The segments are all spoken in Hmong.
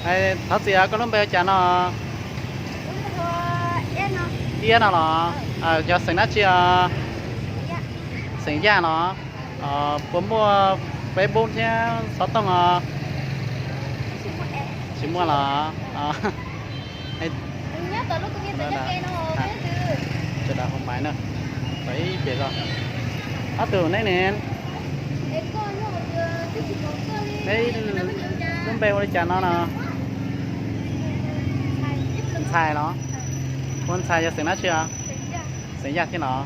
Thov txim, koj lub npe ua cas no? Iab no los? Yog xeem dab tsi os? Xeem Yaj los? Puas muaj Facebook thiab xov tooj os? Tsis muaj los? Tsis da hauv maiv na, ib pliag zog. Ob tug neb ne? Neb lub npe ua li cas no no? Ntxhais los? Ua Ntxhais yog xeem dab tsi os? Xeem Yaj thiab los?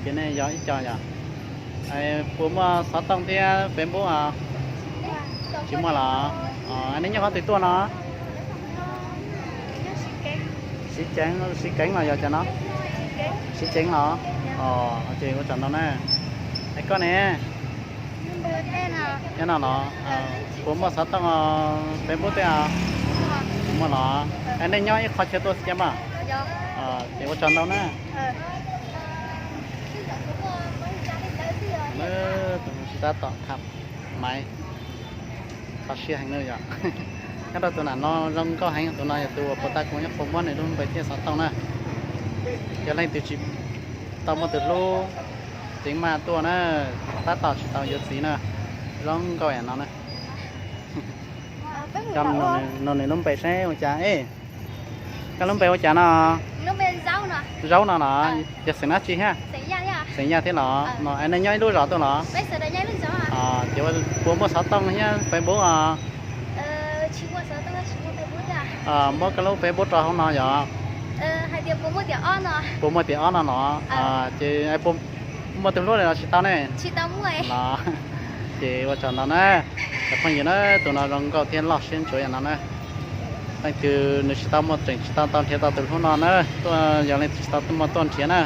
Ces nej yog ib co yog. Puas muaj xov tooj thiab Facebook os? Tsis muaj los? Nej nyob qhov twg tuaj no? Siv Ceev, Siv Ceev los yog cas no? Siv Ceev los? Ces ua tsaug ntau na. Es koj ne? Nyob no los? Puas muaj xov tooj Facebook tej os? Tsis muaj los? Es nej nyob ib qho chaw tuaj xwb cas mas? Ces ua tsaug ntau na. Tab tom tham maiv, kho siab heev na yom. Nyob rau tus nam no zoo nkauj heev, tus no yog tus uas puag ta kuv nyob qhov muab nws lub npe thiab xov tooj na. Yog leej twg tsis tau muaj tus hlub, ceev maj tuaj na, tab tom tsis tau yuav txiv na, zoo nkauj yam no na. Cov nug nws lub npe seb ua cas es. Koj lub npe ua cas no? Zaub no los? Yog xeem dab tsi thiab? Xeem Yaj thiab los? No es nej nyob ib lub zos tuaj los? Ces puas muaj xov tooj thiab Facebook os? Muab koj lub Facebook rau hauv no yog? Puas muaj tiam ob no los? Ces muaj tus hlub los tsis tau ne? Los? Ces ua tsaug ntau na. Cov phooj ywg na, tus no zoo nkauj thiab loj siab ntsuav yam no na. Leej twg nws tsis tau muaj, tseem tsis tau tau nrhiav tau tus hlub no na, tuaj, yog leej twg tsis tau muaj tuaj nrhiav na.